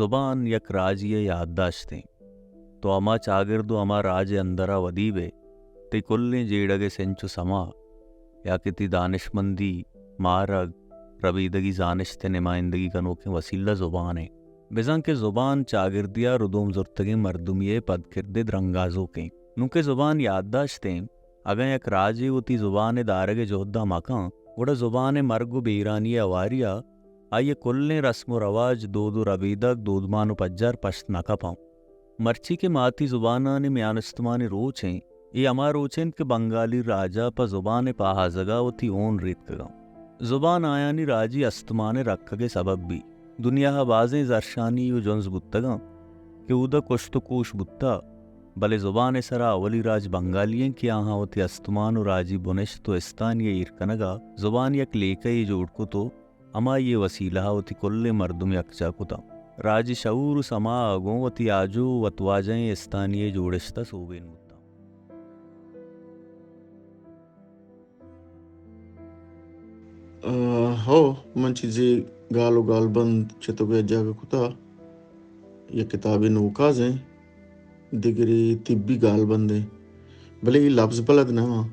زبان یک راجے ءِ یادداشت اِنت۔ تو ہما چاگرد ءُ ہما راج ءِ اندر ءَ ودی بئے، تئی کلیں جیڑگ ءِ سنچ ءُ سما، یا کہ تئی دانشمندی، مارگ، ربیدگی زانشت ءِ نمائندگی کنوکیں وسیلہ زبان اِنت۔ بزاں کہ زبان چاگردے ءَ ردوم زرتگیں مردمے ءِ پدکرد ءِ درنگازوک اِنت۔ نوں کہ زبان یادداشت اِنت، اگاں یک راجے وتی زبان ءِ دارگ ءِ جہد ءَ مہ کنت، گڑا زبان ءِ مرگ ءُ بیرانی ءِ ہواری ءَ آئی ءِ کلیں رسم ءُ رواج، دود ءُ ربیدگ، دودمان ءُ پجار پشت نہ کپ اَنت۔ مرچی کہ ماتی زبانانی میان استمانی روچ اِنت، اے ہما روچ اِنت کہ بنگالی راج ءَ پہ زبان ءِ پہازگ ءَ وتی ہون ریتکگ اَنت۔ زبان آیانی راجی استمان ءِ رکگ ءِ سبب بیت۔ دنیا ءَ بازیں زھرشانی ءُ جنز بوتگ اَنت کہ اودا کشت ءُ کوش بوتگ، بلے زبان ءِ سرا اولی راج بنگالی اَنت کہ آہاں وتی استمان ءُ راجی بنشت ءُ استانی ءِ ایر کنگ ءَ زبان یک لیکہ یے جوڑ کت ءُ ہمائی ءِ وسیلہ ءَ وتی کلیں مردم یکجاہ کت اَنت۔ راجی شعور ءُ سما ءَ گوں وتی آجو ءُ وتواجھیں استانی ءِ جوڑشت ءَ سوبین بوت اَنت۔ آ، ہو، من چیزے گال ءُ گالبند چہ تو گوں جاگہ کتا۔ یک کتابے نوکاز ایں، دگرے طبی گالبند ایں۔ بلے اے لبز بلد نہ آں۔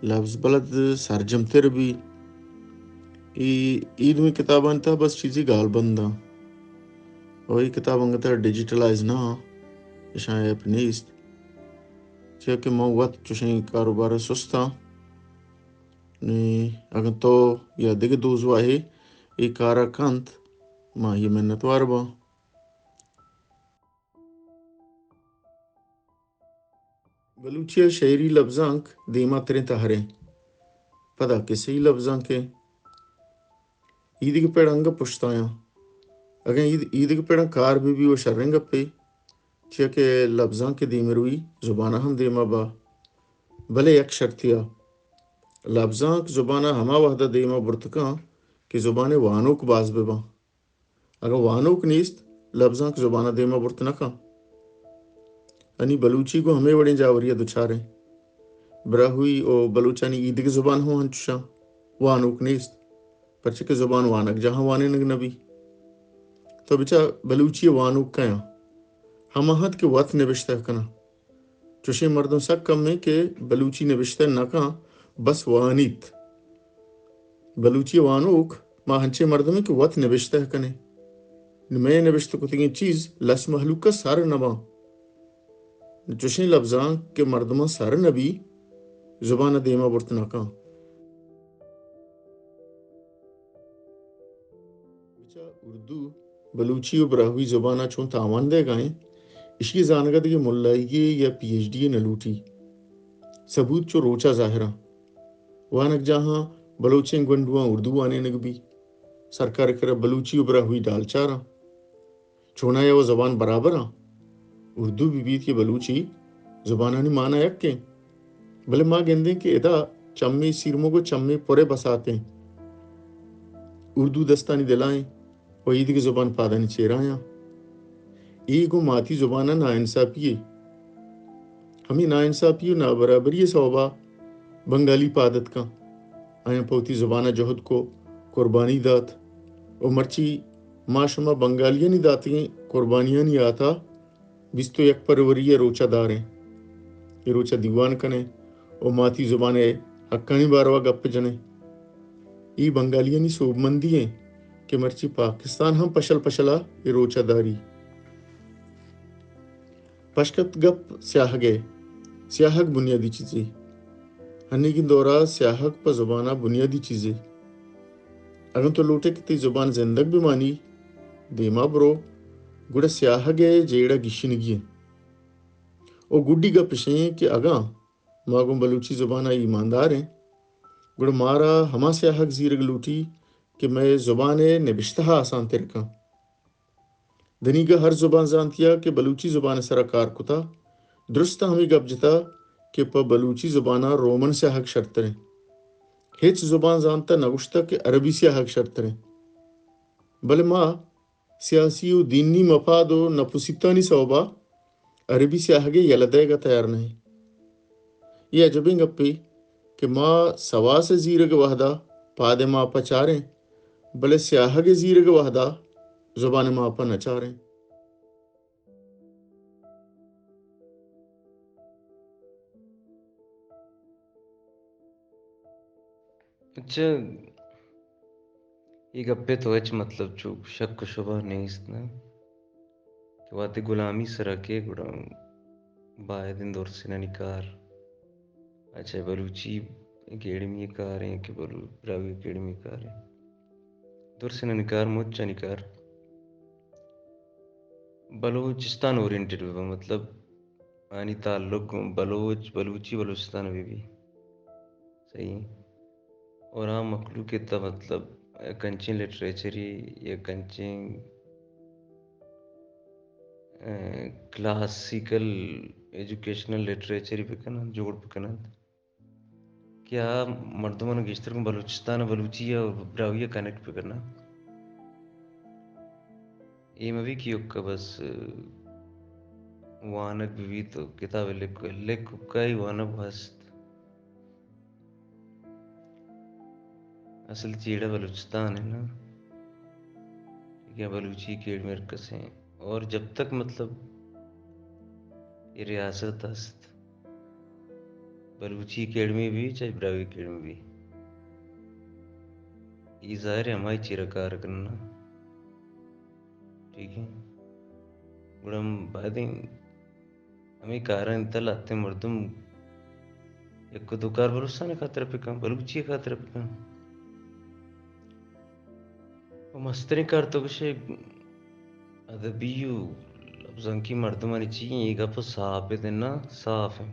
لبز بلد سرجم تر بی۔ اے، اے دوئیں کتابانی تہا بس چیزے گالبند آں۔ ءُ اے کتاب انگت ڈیجیٹلائز نہ آں۔ اشاں ایپ نیست۔ چیا کہ من وت چوشیں کاروبار ءَ سست آں۔ نی اگاں تو یا دگہ دوزواہے اے کار ءَ کنت، ما آئی ءِ منتوار باں۔ بلوچی ءِ شئیری لبزانک دیما تریں تہریں، پدا کسہی لبزانکیں۔ ایدگہ پڑ انگہ پشتایاں۔ اگاں اید-، ایدگہ پڑاں کار بہ بی ءُ شریں گپے، چیا کہ لبزانک ءِ دیمروی زبان ءَ ہم دیما با۔ بلے یک شرطے ءَ، لبزانک زبان ءَ ہما وہد ءَ دیما برت کن کہ زبان ءِ وانوک باز بہ باں۔ اگاں وانوک نیست، لبزانک زبان ءَ دیما برت نہ کن۔ انی بلوچی گوں ہمے وڑیں جاوری ءَ دچار ایں۔ براہوئی ءُ بلوچانی ایدگہ زبان ہم انچوشاں، وانوک نیست، پرچہ کہ زبان وانگجاہاں وانینگ نہ بی۔ تو بچار بلوچی ءِ وانوک کئے آں؟ ہما انت کہ وت نبشتہ کناں۔ چوشیں مردم سک کم انت کہ بلوچی نبشتہ نہ کن، بس وانیت۔ بلوچی ءِ وانوک ما انچیں مردم ایں کہ وت نبشتہ کنیں۔ مئے نبشتہ کتگیں چیز لس مہلوک ءَ سر نہ باں۔ چوشیں لبزانک کہ مردماں سر نہ بی، زبان ءَ دیما برت نہ کن۔ بچار اردو، بلوچی ءُ براہوئی زبان ءَ چون تاوان دئیگ ءَ ایں، اشی ءِ زانگ ءَ دگہ ملائیگے یا پی ایچ ڈی یے نہ لوٹی۔ ثبوت چو روچ ءَ ظاہر ایں۔ وانگجاہاں بلوچیں گونڈواں اردو وانینگ بی۔ سرکار ءِ کرا بلوچی ءُ براہوئی ڈالچار ایں۔ چونایا ءُ زبان برابر ایں۔ اردو بہ بیت کہ بلوچی، زبانانی مانا یک ایں۔ بلے ما گندیں کہ ادا چمے سیرمگ ءُ چمے پرے بسات ایں۔ اردو دستانی دل ءَ ایں ءُ ایدگہ زبان پادانی چیر ءَ ایں۔ اے گوں ماتی زبان ءَ ناانصافی یے۔ ہمے ناانصافی ءُ نابرابری ءِ سوب ءَ بنگالی پاد اتکاں۔ آیاں پہ وتی زبان ءَ جہد کو، قربانی دات ءُ مرچی ما شما بنگالیانی داتگیں قربانیانی یات ءَ بیست ءُ یک پروری ءِ روچ ءَ داریں۔ اے روچ ءَ دیوان کنیں ءُ ماتی زبان ءِ حقانی باروا گپ جنیں۔ اے بنگالیانی سوبمندی ایں کہ مرچی پاکستان ہم پشل پشل ءَ اے روچ ءَ داری۔ پشکپت گپ سیاہگ ءِ۔ سیاہگ بنیادی چیزے۔ ہنیگیں دور ءَ سیاہگ پہ زبان ءَ بنیادی چیزے۔ اگاں تو لوٹ ئے کہ تئی زبان زندگ بہ مانی، دیما برو، گڑا سیاہگ ءِ جیڑہ گیشینگی ایں۔ ءُ گڈی گپ اش ایں کہ اگاں ما گوں بلوچی زبان ءَ ایماندار ایں، گڑا مارا ہما سیاہگ زیرگ لوٹی کہ مئے زبان ءِ نبشتہ ءَ آسان تر کن۔ دنیگا ہر زبان زانتیا کہ بلوچی زبان ءِ سرا کار کتا، درستاں ہمے گپ جتا کہ پہ بلوچی زبان ءَ رومن سیاہگ شرتریں۔ ہچ زبان زانتا نہ گوشتا کہ عربی سیاہگ شرتریں۔ بلے ما سیاسی ءُ دینی مفاد ءُ نپسیتانی سوبا عربی سیاہگ ءِ یلہ دئیگ ءَ تیار نہ ایں۔ اے عجبیں گپے کہ ما سواس ءِ زیرگ ءِ وہدا پاد ءِ ماپ ءَ چاریں، بلے سیاہگ ءِ زیرگ ءِ وہدا زبان ءِ ما پہ نچاریں۔ اچھا، اے گپے تو ہچ مطلب چو شک و شبہ نیست نا کہ وہدے غلامی سرا کئے گڑا باید انت درسینانی کار، اچھا بلوچی اکیڈمی کار ہیں کہ بلو-، براہوئی اکیڈمی کار ہیں، درسینانی کار، مچانی کار بلوچستان اورینٹڈ بہ بنت، مطلب آنی تعلق بلوچ، بلوچی بلوچستان بہ بی۔ صحیح۔ اور عام مخلوق ءِ تہ مطلب یک انچیں لٹریچرے، یک انچیں، اے، کلاسیکل ایجوکیشنل لٹریچرے بہ کن انت، جوڑ بہ کن انت کہ آ مردماں گیشتر گوں بلوچستان ءُ بلوچی ءُ براہوئی ءَ کنیکٹ بہ کن انت۔ اے مہ بی کہ ایوک ءَ بس وانگ بہ بیت ءُ کتاب لکھ، لکھوکائی وانگ ہست۔ اصل جیڑہ بلوچستان ہے نا، ٹھیک ہے، بلوچی اکیڈمی ہر کس ہیں۔ اور جب تک مطلب یہ ریاست ہست، بلوچی اکیڈمی بھی چاہے براہوئی اکیڈمی بھی، یہ ظاہر ہے ہمائی چیرا کار کرنا، ٹھیک ہے۔ گڑا ہم باید ہیں ہمے کاراں تہ لہتیں مردم یک ءُ دو کار بلوچستان ءِ خاطر ءَ بہ کن، بلوچی ءِ خاطر ءَ بہ کن۔ ءُ مستریں کار تو گوشے ادبی ءُ لبزانکی مردمانی چی ایں، اے گپ ثابت ایں نا، صاف ایں۔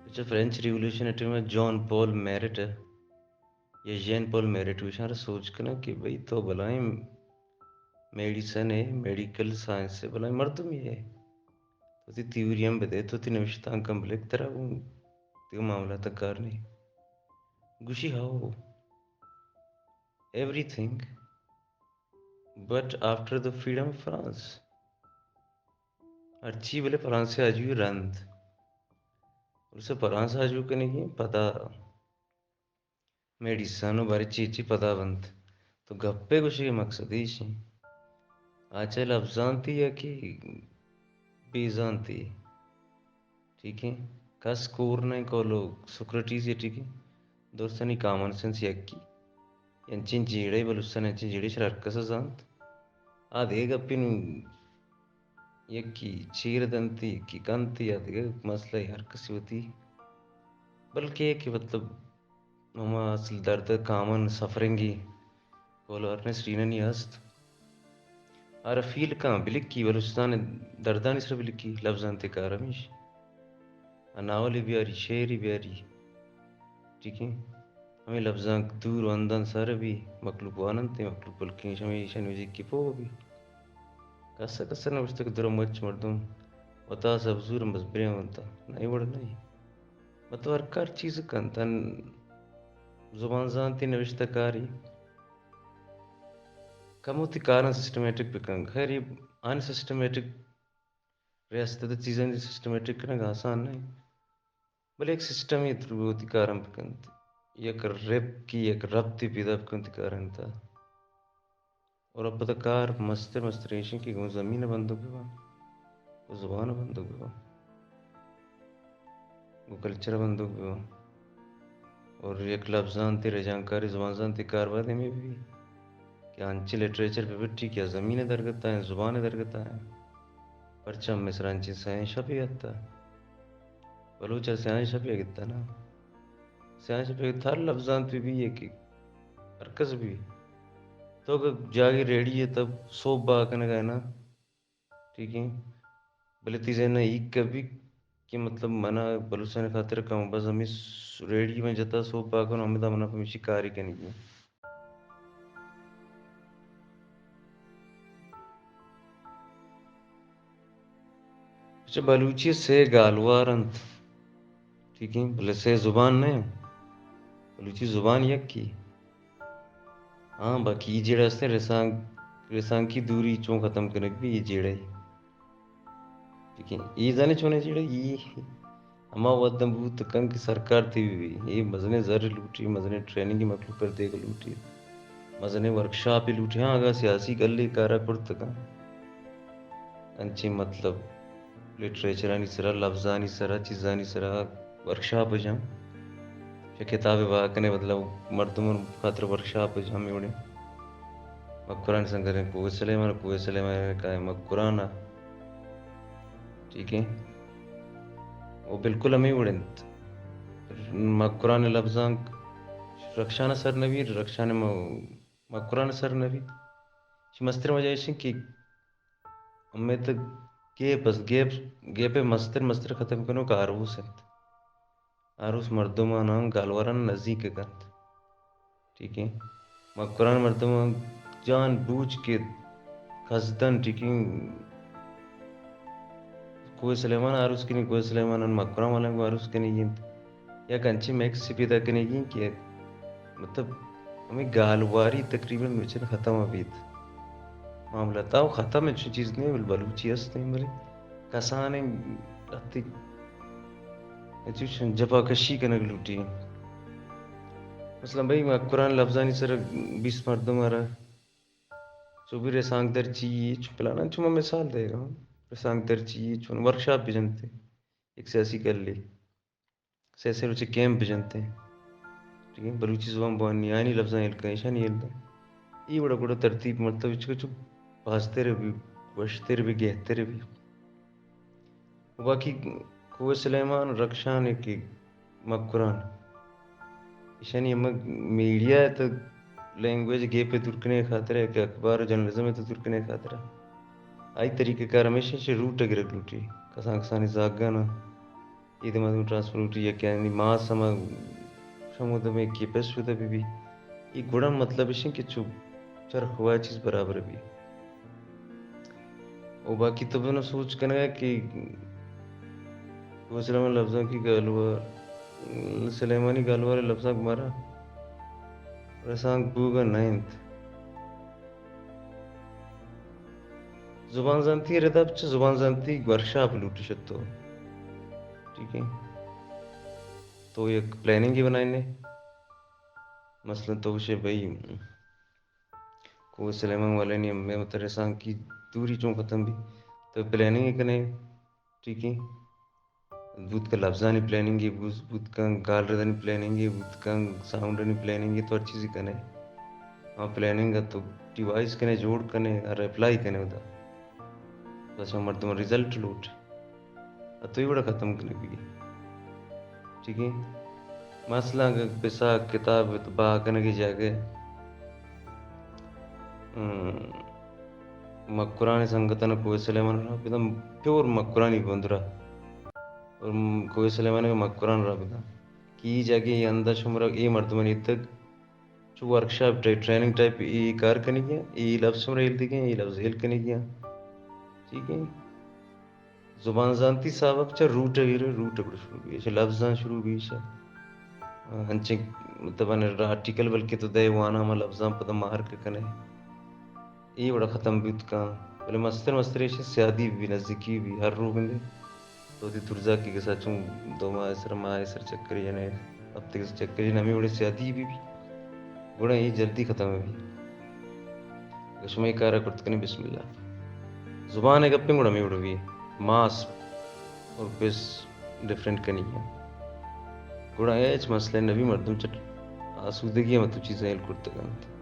اچھا، فرینچ ریولوشن ءِ ٹائم ءَ جان پال میرٹ ءَ یا ژین پال میرٹ، ایشاں را سوچ کناں کہ بھئی تو بلائیں میڈیسن ءِ، میڈیکل سائنس ءِ بلائیں مردمے ئے۔ تو وتی تھیوری ہم بدے، تو وتی نوشتانک ہم بلکھ، ترا گوں دگہ معاملات ءَ کار نہ ایں۔ گوشی ہو، everything, but after the freedom of France. ہرچی بلے فرانس ءِ آجوئی رند۔ بلے فرانس آجو کنگی پدا میڈیسن ءُ بارے چی چی پدا بنت۔ تو گپے گوشگ ءِ مقصد ایش ایں۔ آ چہ لبزانتی یا کہ بے زانتی، ٹھیک ہے، کس کور نہ ایں کولو سوکریٹیز ءِ، ٹھیک ہے، درستانی کامن سینس یکی۔ انچیں جیڑہ بلوچستان، انچیں جیڑہ شر ہر کس زانت۔ آ دگہ گپے نوں یکی چیر دنتی، یکی کنتی، آ دگہ مسئلہ ہر کسی وتی۔ بلکہ کہ مطلب ہما اصل درد، کامن سفرنگی کولو ارنسٹ رینانی ہست۔ آرا فیل کن، بلکی، بلوچستان ءِ دردانی سر بلکی، لبزانتی کار ہمیش۔ آ ناولے بیاری، شعرے بیاری، ٹھیک ہے؟ ہمے لبزانک دور ءُ اندن سر بی، مخلوق واننت، مخلوق بلکیں ہمے ایشانی وجہ کہ پوہ بی۔ کسا کسا نوشتہ کہ درا مچ مردم وتاس ءَ بزور بس برے ونتا، نہ اے وڑ نہ ایں۔ مطلب ہر کار چیز کنت، ان زبان زانتی، نوشتہ کاری، کمو وتی کاراں سسٹمیٹک بکن۔ خیر، یہ ان سسٹمیٹک ریاست ءِ چیزانی سسٹمیٹک کنگ آسان نہ ایں، بلے یک سسٹمے تھرو وتی کاراں بکنت، یک ربکی، یک ربطے پیدا بکنت کاراں تہ۔ اور اب پدا کار مستر مستر ایش ایں کہ گوں زمین ءَ بندوک بہ باں، گوں زبان ءَ بندوک بہ باں، گوں کلچر ءَ بندوک بہ باں۔ اور یک لبزانتی رجانکاری، زبان زانتی کار باید ہمے بہ بی کہ انچیں لٹریچر بہ بٹی کہ آ زمین ءَ درگتا ایں، زبان ءَ درگتا ایں۔ پرچا مصر انچیں سیاہیں شپے اتہ۔ بلوچ ءَ سیاہیں شپے گتا نا۔ سیاہیں شپے گتا، ہر لبزانت بہ بی، یک ہر کس بہ بی۔ تو اگہ جاگے ریڈی ئے تہ سوب بہا کنگا ئے نا، ٹھیک ہے، بلے تئی ذہن ءَ اے کبھی کہ مطلب منا بلوچستان خاطر کم بس ہمیں س-، ریڈی من جتا سوب پاک کنوں، ہمیں دا منا پمیشی کاری کنگی۔ اچھا، بلوچی سے گالوار انت، ٹھیک ہے، بلے سے زبان نہ انت۔ بلوچی زبان یکی۔ ہاں، باقی اے جیڑہ ہستیں رسانک، رسانکی دوری چون ختم کنگ بی، اے جیڑہ ای۔ ٹھیک ہے، اے زانے چونے جیڑہ ای؟ ہما وھد بوت کن کہ سرکار تئی بی، اے مزنیں زر لوٹی، مزنیں ٹریننگ مخلوق پر دیگ لوٹی۔ مزنیں ورکشاپے لوٹی۔ ہاں، اگاں سیاسی گلے کارا کرتگاں، انچیں مطلب لٹریچرانی سرا، لبزانی سرا، چیزانی سرا ورکشاپ جاں، چہ کتاب بہا کنے بدلا مردم خاطر ورکشاپ جاں ہمے وڑیں۔ مکران سنگریں کوہ سلیمان، کوہ سلیمان کائے مکران ء۔ ٹھیک ہے، وہ بالکل ہمے وڑ انت۔ مکران لبزانک رخشان سر نبی، رخشان م-، مکران سر نبی۔ چی مستر وجہ ایش انت کہ ہمے تک گیپ اس، گیپ، گیپ مستر، مستر ختم کنوک آروس انت۔ آروس مردماناں گالواران نزیک کنت۔ ٹھیک ہے، مکران مردماں جان بوجھ کے قصدن، ٹھیک ہے، کوہ سلیمان آروس کنی، کوہ سلیمان ان مکران والے کو آروس کنی گینت۔ یک انچیں مکس پیدا کنگی کہ مطلب ہمیں گالواری تقریباً مچن ختم بیت۔ معاملہ تاو ختم ہے، چیز نہیں، بل بلوچی ہست ہیں، بلے کسانیں اتی چوشن جپا کشی کنگ لوٹی۔ مثلاً بھئی، مکران لبزانی سر بیست مردم آرا چو بھی رسانک در چی، چو پلانا، چو من مثال دے گا، رسانک در چی، چون ورکشاپ بجنتے، یک سیاسی گلے۔ سہ سہ روچے کیمپ بجنت۔ ٹھیک ہے، بلوچی زبان بوانی، آیانی لبزاں ہیل کن، ایشانی ہیل دن۔ ای وڑا گڑا ترتیب مطلب چکو چو بازتر بی، وشتر بی، گہتر بی۔ و باقی کوہ سلیمان، رخشان کہ مکران، ایشانی ہمے میڈیا تو لینگویج گیپ دور کنے خاطر ہے کہ اخبار و جرنلزم تو دور کنے خاطر ہے۔ آئی طریقہ کار ہمیشہ چہ روٹ گرگ لوٹی، کسان کسانی زاگانا۔ اے دمادم ٹرانسپورٹ یا کہ یعنی ماس ہما شمودم ء کیپس شدہ بہ بی۔ اے گڑا مطلب اش انت کہ چو چرخ وا چیز برابر بی۔ و باقی تو بنا سوچ کنگا کہ کوہ سلیمان لبزاں کی گالوار، سلیمانی گالوار لبزاں مارا رسانک بوگا نہ انت۔ زبان زانتی ردا چہ زبان زانتی ورکشاپ لوٹی شتو۔ ٹھیک ہے، تو یک پلاننگ بنائینے۔ مثلاً تو گوشے بھئی، کوہ سلیمان والے نی ہمے مترسان کی دوری چون ختم بی، تو پلاننگ کنے۔ ٹھیک ہے، بوت کن لبزانی پلاننگ بوت، بوت کن گال ردانی پلاننگ بوت کن ساؤنڈانی پلاننگ، تو ہر چیزی کنے۔ ہاں، پلاننگ تو ڈیوائس کنے، جوڑ کنے، ہر اپلائی کنے ادا۔ بس ہم مردم رزلٹ لوٹ۔ ء تو اے وڑا ختم کنگ بی۔ ٹھیک ہے؟ مثلاً اگہ بسا کتاب بہا کنگی جاگہ، ہم، مکرانی سنگتاں کوہ سلیمان را بدم، پیور مکرانی بندرا۔ اور کوہ سلیمان کے مکران را بدم۔ کہ ای جاگہ ای اندہ شمرا ای مردمانی اتگ چو ورکشاپ ٹائپ، ٹریننگ ٹائپ، ای کار کنگی ہیں، ای لفظ شمرا ہیل دیگی ہیں، ای لفظ ہیل کنگی ہیں۔ ٹھیک ہے؟ زبان زانتی سبق چہ روٹ ء گرے، روٹ ء گڑا شروع بی، چہ لبزاں شروع بی، چہ انچیں مطلب آرٹیکل بلکہ تو دے وانا ہما لبزاں پدا مارک کنے۔ اے وڑا ختم بیت کن، بلے مستر مستر ایش سیادی بی، نزدیکی بی، ہر رو بندے تو وتی درزا کی گسا چون دو ماہ سر، ماہ سر چکر جنے، ہفتے گس چکر جنے، ہمیں وڑے سیادی بی بی۔ گڑا اے جلدی ختم بی۔ اگر شما اے کارا کرت کنی، بسم اللہ۔ زبان ء گپیں گڑا ہمے وڑ بی۔ ماس اور پس ڈفرنٹ کنی ہے۔ گڑا ہچ مسئلہ نبی، مردم چٹ آسودگی ہم تو چیزیں ہیل کرتگ انت۔